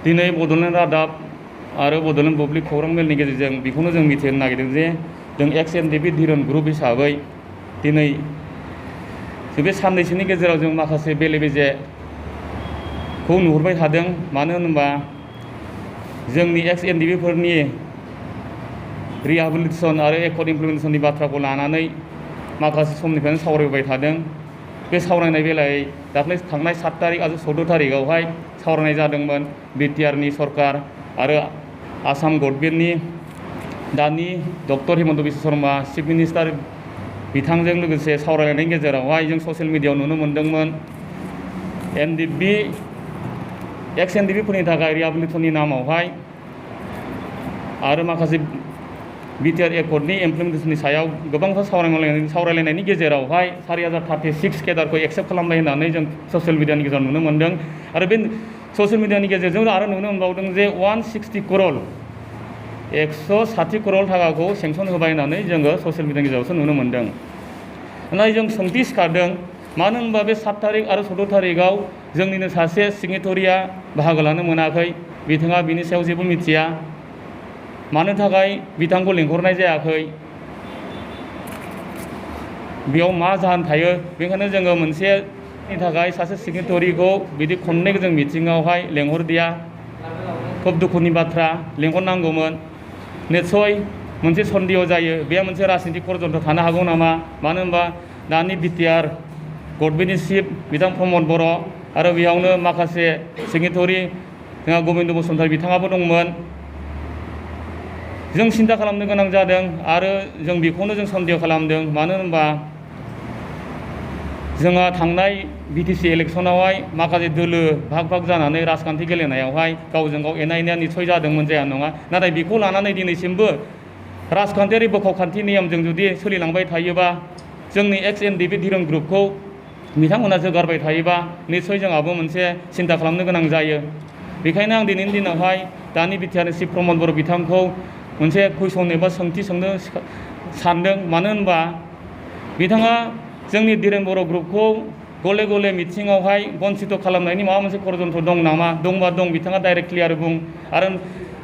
दिनै बड'लेण्ड रादाब आरो बड'लेण्ड बुब्लि खौरां मेलनि गेजेरजों बेखौनो जों मिथिहोनो नागिरदों जे जों एक्स एनडिपि धिरोन ग्रुप हिसाबै दिनै बे साननैसोनि गेजेराव जों माखासे बेले बेजेखौ नुहुरबाय थादों। मानो होनोबा जोंनि एक्स एनडिपिफोरनि रिहेबिलिटेसन आरो एकर्ड इमप्लिमेन्टेसननि बाथ्राखौ लानानै माखासे समनिफ्रायनो सावरायबाय थादों। बे सावरायनाय बेलायै दाख्लै थांनाय 7 तारिख आरो 14 तारिखआवहाय सावरायनाय जादोंमोन बिटिआरनि सरकार आरो आसाम गभर्नमेन्टनि दानि doctor Himanta Biswa Sharma chief minister बिथांजों लोगोसे सावरायलायनायनि गेजेरावहाय जों ससियेल मिडियायाव नुनो मोन्दोंमोन एनडिपि एक्स एनडिपिफोरनि थाखाय रिहेबिलिटेसननि नामावहाय आरो माखासे बिटिआर एकर्डनि इमप्लिमेन्टेसननि सायाव गोबांथार सावरायलायनायनि गेजेरावहाय 4036 केडारखौ एक्सेप्ट खालामनाय होननानै जों ससियेल मिडियानि गेजेराव नुनो मोन्दों। आरो बे ससियेल मिडियानि गेजेरजों आरो नुनो मोनबावदों जे 160 करोड़ 160 करोड़ थाखाखौ सेंसन होबाय होननानै जोङो ससियेल मिडियानि गेजेरावसो नुनो मोन्दों। नाथाय जों सोंथि सिखारदों मानो होनबा बे 7 तारिख आरो 14 तारिखआव जोंनिनो सासे सिगनेटरिया बाहागो लानो मोनाखै। बिथाङा बिनि सायाव जेबो मिथिया। मानो थाखाय बिथांखौ लिंहरनाय जायाखै, बेयाव मा जाहोन थायो? बेनिखायनो जोङो मोनसेनि थाखाय सासे सिगनेटरिखौ बिदि खननै जों मिटिङावहाय लेंहरदिया खोब दुखुनि बाथ्रा। लेंहरनांगौमोन। निस्सय मोनसे सन्देह जायो बे मोनसे राजनितिक षड्यन्त्र थानो हागौ नामा? मानो होनबा दानि बिटिआर गभर्नमेन्टनि चिफ बिथां प्रमद बर' आरो बेयावनो माखासे सिगनेटरि जोंहा गबिन्द बसुमतारी बिथाङाबो दंमोन। जों सिन्था खालामनो गोनां जादों आरो जों बेखौनो जों सन्देह खालामदों। मानो होनबा जोंहा थांनाय बिटिसि इलेक्सनावहाय माखासे दोलो भाग भाग जानानै राजखान्थि गेलेनायावहाय गावजों गाव एना एनिया निस्सय जादोंमोन, जाया नङा। नाथाय बेखौ लानानै दिनैसिमबो राजखान्थियारि बोखावखान्थि नियमजों जुदि सोलिलांबाय थायोबा जोंनि एक्स एनडिपि धिरोन ग्रुपखौ बिथांमोना जोगारबाय थायोबा निस्सय जोंहाबो मोनसे सिन्था खालामनो गोनां जायो। बेखायनो आं दिनैनि दिनावहाय दानि बिटिआरनि चिफ प्रमद बर' बिथांखौ मोनसे कुइसन एबा सोंथि सोंनो सानदों। मानो होनबा बिथाङा जोंनि धिरोन बर' ग्रुपखौ गले गले मिथिङावहाय बन्सित खालामनायनि माबा मोनसे षड्यन्त्र दं नामा? दंबा दं बिथाङा डाइरेक्ट क्लियार बुं। आरो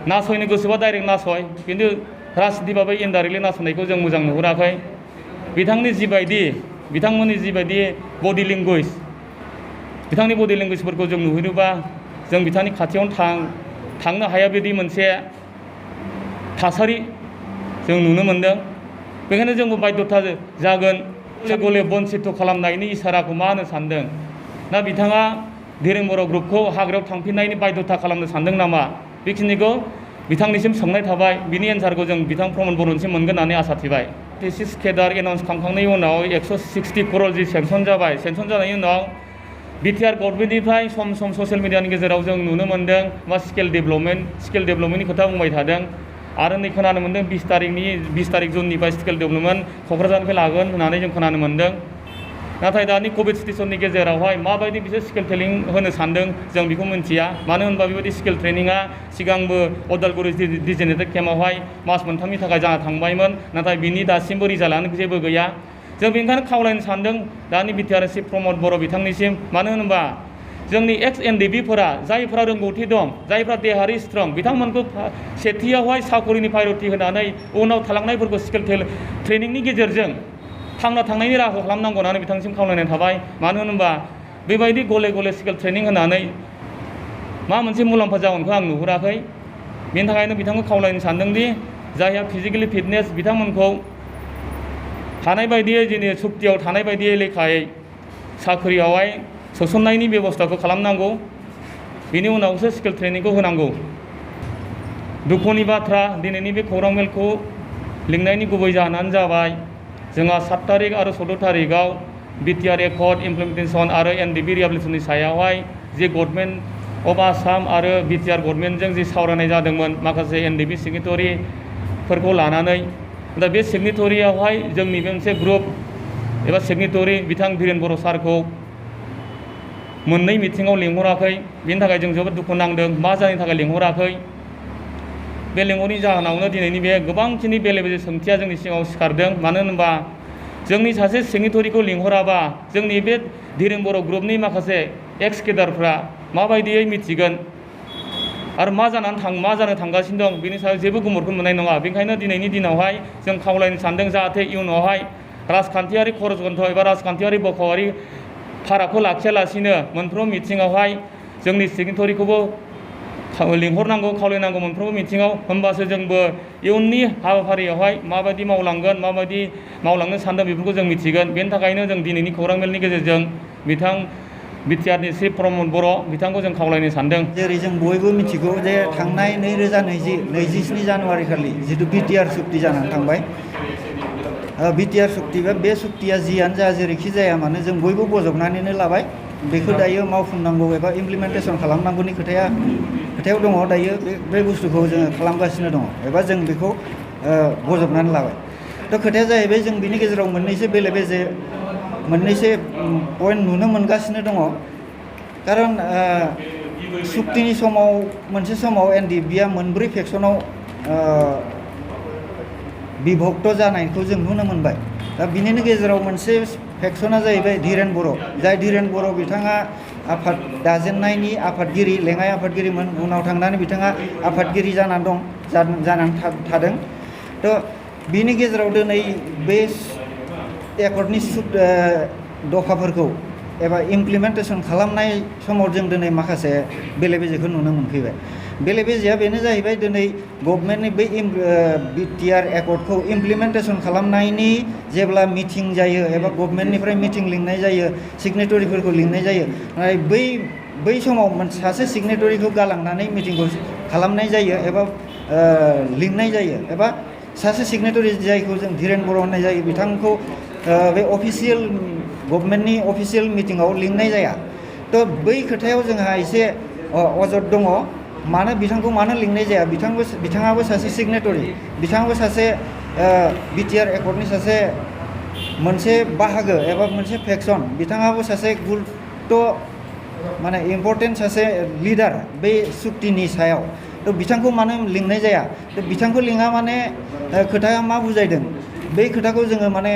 नासयनो गोसोबा डाइरेक्ट नासय, खिन्थु राजनितिबाबो इनडाइरेक्टलि नासयनायखौ जों मोजां नुहुराखै। बिथांमोननि जिबायदि बडि लेंगुवेज, बिथांनि बडि लेंगुवेजफोरखौ जों नुहुरोबा जों बिथांनि खाथियावनो थांनो हाया बिदि मोनसे थासारि जों नुनो मोन्दों। बेखायनो जोंबो बाध्यता जागोन गले बन्सित खालामनायनि इसाराखौ मा होनो सानदों? ना बिथाङा धिरोन बर' ग्रुपखौ हाग्रायाव थांफिननायनि बाध्यता खालामनो सानदों नामा? बेखिनिखौ बिथांनिसिम सोंनाय थाबाय। बिनि एन्सारखौ जों बिथां प्रमद बर'निसिम मोनगोन होननानै आसा थिबाय। 36 केडार एनाउन्स खालामखांनायनि उनाव 160 करोड़ जि सेंसन जाबाय। सेंसन जानायनि उनाव बिटिआर गभर्नमेन्टनिफ्राय सम सम ससियेल मिडियानि गेजेराव जों नुनो मोन्दों मा स्किल डेभेलपमेन्टनि खोथा बुंबाय थादों। आरो नै खोनानो मोन्दों 20 तारिख जुननिफ्राय स्किल डेभेलपमेन्ट क'क्राझारनिफ्राय लागोन होननानै जों खोनानो मोन्दों। नाथाय दानि कभिड सिटुएसननि गेजेरावहाय माबायदि बिसोर स्किल ट्रेनिं होनो सानदों जों बेखौ मिन्थिया। मानो होनबा बेबायदि स्किल ट्रेनिङा सिगांबो उदालगुरि डिजिनेटेड केम्पआवहाय मास मोनथामनि थाखाय जाना थांबायमोन। नाथाय बिनि दासिमबो रिजाल्टआनो जेबो गैया। जों बेनिखायनो खावलायनो सानदों दानि बिटिआर चिफ प्रमद बर' बिथांनिसिम। मानो होनोबा जोंनि एक्स एनडिपिफोरा जायफ्रा रोंगौथि दं, जायफ्रा देहायारि स्ट्रं, बिथांमोनखौ सेथियावहाय साकरिनि प्रायरिटि होनानै उनाव थालांनायफोरखौ स्किल ट्रेनिंनि गेजेरजों थांना थांनायनि राहाखौ खालामनांगौ होननानै बिथांसिम खावलायनाय थाबाय। मानो होनोबा बेबायदि गले गले स्किल ट्रेनिं होनानै मा मोनसे मुलाम्फा जागोनखौ आं नुहुराखै। बेनि थाखायनो बिथांखौ खावलायनो सानदोंदि जायहा फिजिकेलि फिटनेस बिथांमोनखौ थानाय बायदियै जोंनि सुक्तियाव थानाय बायदियै लेखायै साख्रियावहाय सोसननायनि बेब'स्थाखौ खालामनांगौ। बिनि उनावसो स्किल ट्रेनिंखौ होनांगौ। दुखुनि बाथ्रा दिनैनि बे खौरां मेलखौ लिंनायनि गुबै जाहोनानो जाबाय जोंहा 7 तारिख आरो 14 तारिखआव बिटिआर एकर्ड इमप्लिमेन्टेसन आरो एनडिपि रिहेबिलिटेसननि सायावहाय जे गभर्नमेन्ट अफ आसाम आरो बिटिआर गभर्नमेन्टजों जे सावरायनाय जादोंमोन माखासे एनडिपि सिगनेटरिफोरखौ लानानै। दा बे सिगनेटरियावहाय जोंनि बे मोनसे ग्रुप एबा सिगनेटरि बिथां धिरेन बर' सारखौ मोननै मिटिङाव लिंहराखै। बेनि थाखाय जों जोबोद दुखु नांदों। मा जाहोननि थाखाय लिंहराखै? बे लेंहरनि जाहोनावनो दिनैनि बे गोबांखिनि बेले बेजे सोंथिया जोंनि सिगाङाव सिखारदों। मानो होनोबा जोंनि सासे सिगनेटरिखौ लिंहराबा जोंनि बे धिरेन बर' ग्रुपनि माखासे एक्स केडारफ्रा माबायदियै मिथिगोन आरो मा जानो थांगासिनो दं बेनि सायाव जेबो गुमुरखौ मोननाय नङा। बेनिखायनो दिनैनि दिनावहाय जों खावलायनो सानदों जाहाथे इयुनावहाय राजखान्थियारि खरसबन्ध एबा राजखान्थियारि बखावारि फारागखौ लाखियालासिनो मोनफ्रोम मिथिङावहाय जोंनि सिगनेटरिखौबो लिंहरनांगौ, खावलायनांगौ मोनफ्रोमबो मिथिङाव। होमबासो जोंबो इयुननि हाबाफारियावहाय माबायदि मावलांगोन, माबायदि मावलांनो सानदों बेफोरखौ जों मिथिगोन। बेनि थाखायनो जों दिनैनि खौरां मेलनि गेजेरजों बिथां बिटिआरनि चिफ प्रमद बर' बिथांखौ जों खावलायनो सानदों। जेरै जों बयबो मिथिगौ जे थांनाय 2020 जानुवारि खालि जिथु बिटिआर सुक्ति जानानै थांबाय, बिटिआर सुक्ति बे सुक्तिया जियानो जा जेरैखि जाया मानो जों बयबो बजबनानैनो लाबाय। बेखौ दायो मावफुंनांगौ एबा इमप्लिमेन्टेसन खालामनांगौनि खोथायाव दङ। दायो बे बुस्थुखौ जोङो खालामगासिनो दङ एबा जों बेखौ बजबनानै लाबाय। थ' खोथाया जाहैबाय जों बिनि गेजेराव मोननैसो मोननैसो पइन्ट नुनो मोनगासिनो दङ। खारन सुक्तिनि समाव मोनसे समाव एनडिएफबिआ मोनब्रै फेक्सनाव बिभक्त जानायखौ जों नुनो मोनबाय। दा बिनिनो गेजेराव मोनसे फेक्सना जाहैबाय धीरेन बर', जाय धीरेन बर' बिथाङा आफाद दाजेननायनि आफादगिरि, लेङाइ आफादगिरिमोन। उनाव थांनानै बिथाङा आफादगिरि जानानै थादों। थ' बिनि गेजेराव दिनै बे एकर्डनि दफाफोरखौ एबा इमप्लिमेन्टेसन खालामनाय समाव जों दिनै माखासे बेले बेजेखौ नुनो मोनफैबाय। बेले बेजेया बेनो जाहैबाय दिनै गभर्नमेन्टनि बै बिटिआर एकर्डखौ इमप्लिमेन्टेसन खालामनायनि जेब्ला मिटिं जायो एबा गभर्नमेन्टनिफ्राय मिटिं लिंनाय जायो, सिगनेटरिफोरखौ लिंनाय जायो, बै समाव सासे सिगनेटरिखौ गालांनानै मिटिंखौ खालामनाय जायो एबा लिंनाय जायो। एबा सासे सिगनेटरि जायखौ जों धीरेन बर' होननाय जायो, बिथांखौ बे अफिसियेल गभर्नमेन्टनि अफिसियेल मिटिङाव लिंनाय जाया। थ' बै खोथायाव जोंहा एसे अजद दङ। बिथांखौ मानो लिंनाय जाया? बिथाङाबो सासे सिगनेटरि, बिथाङाबो सासे बिटिआर एकर्डनि सासे मोनसे बाहागो एबा मोनसे फेक्सन, बिथाङाबो सासे गुरुत्त माने इम्पर्टेन्ट सासे लिडार बे सुक्तिनि सायाव। थ' बिथांखौ मानो लिंनाय जाया? थ' बिथांखौ लिङा माने खोथाया मा बुजायदों बै खोथाखौ जोङो माने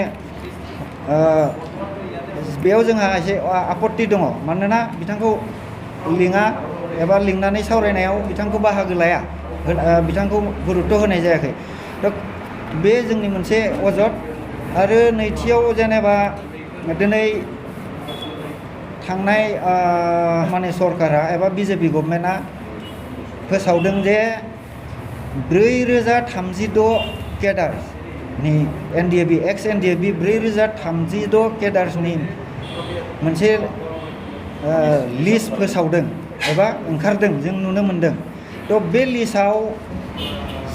बेयाव जोंहा एसे आपत्ति दङ। मानोना बिथांखौ लिङा एबा लिंनानै सावरायनायाव बिथांखौ बाहागो लाया, बिथांखौ गुरुत्त होनाय जायाखै। थ' बे जोंनि मोनसे अजद। आरो नैथियाव जेनेबा दिनै थांनाय माने सरकारा एबा बिजेपि गभर्नमेन्टआ फोसावदों जे 4036 केडारनि एनडिएफबि एक्स एनडिएफबि 4036 केडार्सनि मोनसे लिस्ट फोसावदों एबा ओंखारदों, जों नुनो मोनदों। थ' बे लिस्टआव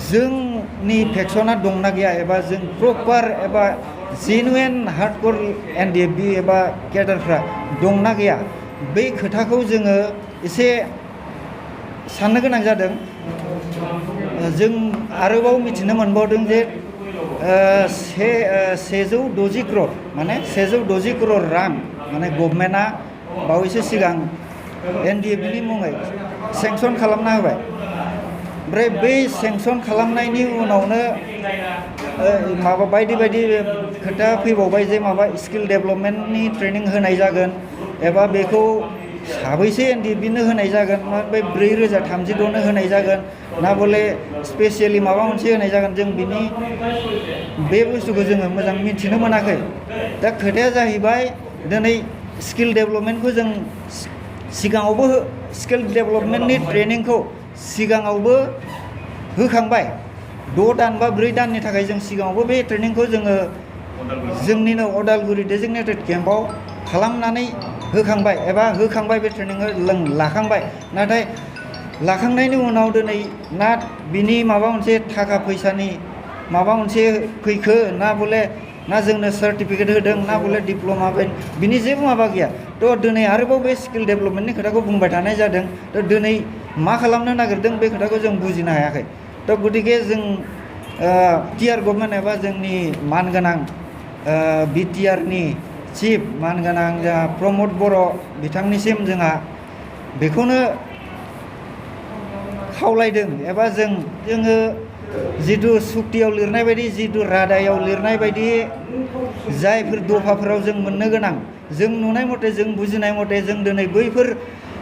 जोंनि फेक्सना दंना गैया एबा जों प्रपार एबा जेनुइन हार्डकर एनडिएफबि एबा केडारफ्रा दंना गैया, बै खोथाखौ जोङो एसे साननो गोनां जादों। जों आरोबाव मिथिनो मोनबावदों जे 160 करोड़ माने 160 करोड़ रां माने गभर्नमेन्टआ बावैसो सिगां एनडिएफबिनि मुङै सेंसन खालामना होबाय। ओमफ्राय बै सेंसन खालामनायनि उनावनो बायदि खोथा फैबावबाय जे स्किल डेभेलपमेन्टनि ट्रेनिं होनाय जागोन एबा बेखौ साबैसे एनडिएफबिनो होनाय जागोन, बे 4036नो होनाय जागोन ना बले स्पेसियेलि माबा मोनसे होनाय जागोन, जों बे बुस्थुखौ जोङो मोजां मिथिनो मोनाखै। दा खोथाया जाहैबाय दिनै स्किल डेभेलपमेन्टखौ जों सिगाङावबो स्किल डेभेलपमेन्टनि ट्रेनिंखौ सिगाङावबो होखांबाय। 6 दान बा 4 दाननि थाखाय जों सिगाङावबो बे ट्रेनिंखौ जोङो जोंनिनो अदालगुरि डेजिगनेटेड केम्पआव खालामनानै होखांबाय बे ट्रेनिंखौ लाखांबाय। नाथाय लाखांनायनि उनाव दिनै ना बिनि माबा मोनसे थाखा फैसानि माबा मोनसे फैखो ना जोंनो सार्टिफिकेट होदों ना बले डिप्ल'मा बिनि जेबो माबा गैया। थ' दिनै आरोबाव बे स्किल डेभेलपमेन्टनि खोथाखौ बुंबाय थानाय जादों। थ' दिनै मा खालामनो नागिरदों बे खोथाखौ जों बुजिनो हायाखै। थ' गतिके जों बिटिआर गभर्नमेन्ट एबा जोंनि मानगोनां बिटिआरनि चिफ मानगोनां जोंहा प्रमद बर' बिथांनिसिम जोंहा बेखौनो खावलायदों एबा जोङो जिथु सुक्तियाव लिरनाय बायदि, जिथु रादायाव लिरनाय बायदि जायफोर दफाफोराव जों मोननो गोनां, जों नुनाय मथे, जों बुजिनाय मथे जों दिनै बैफोर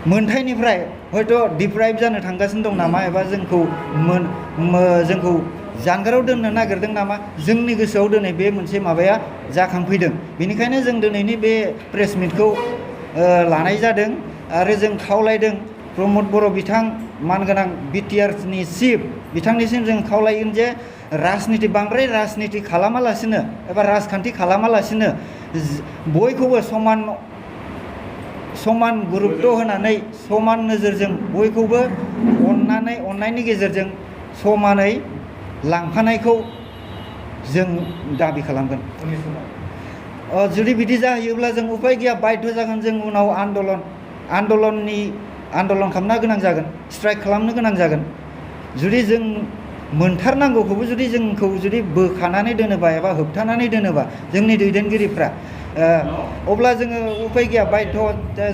मोनथायनिफ्राय हयथ' डिप्राइभ जानो थांगासिनो दं नामा एबा जोंखौ जानगाराव दोननो नागिरदों नामा जोंनि गोसोआव दिनै बे मोनसे माबाया जाखांफैदों। बेनिखायनो जों दिनैनि बे प्रेस मिटखौ लानाय जादों आरो जों खावलायदों प्रमद बर' बिथां मानगोनां बिटिआरनि चिफ बिथांनिसिम जों खावलायगोन जे राजनिति बांद्राय राजनिति खालामालासिनो एबा राजखान्थि खालामालासिनो बयखौबो समान गुरुत्व होनानै समान नोजोरजों बयखौबो अननायनि गेजेरजों समानै लांफानायखौ जों दाबि खालामगोन। जुदि बिदि जाहैयोब्ला जों उपाय गैया बाध्य जागोन जों उनाव आन्दलन खालामनो गोनां जागोन स्ट्राइक खालामनो गोनां जागोन। जुदि जों मोनथारनांगौखौबो जुदि जोंखौ जुदि बोखानानै दोनोबा एबा होबथानानै दोनोबा जोंनि दैदेनगिरिफ्रा अब्ला जोङो उपाय गैया बाध्य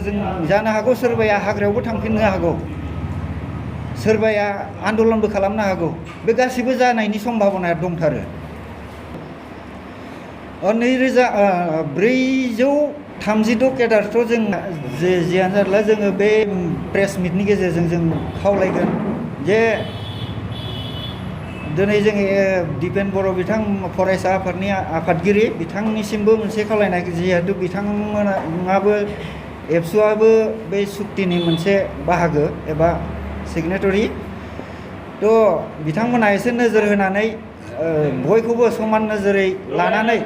जों जानो हागौ सोरबाया हाग्रायावबो थांफिननो हागौ सोरबाया आन्दलनबो खालामनो हागौ बे गासिबो जानायनि सम्भाबनाया दंथारो। 2436 केडारथ' जों जियानो जादोला जोङो बे प्रेस मिटनि गेजेरजों जों खावलायगोन जे दिनै जोङो दिपेन बर' बिथां फरायसा आफादनि आफादगिरि बिथांनिसिमबो मोनसे खावलायनाय जिहेतु बिथांमोनाबो एबसुआबो बे सुक्तिनि मोनसे बाहागो एबा सिगनेटरि थ' बिथांमोना एसे नोजोर होनानै बयखौबो समान नोजोरै लानानै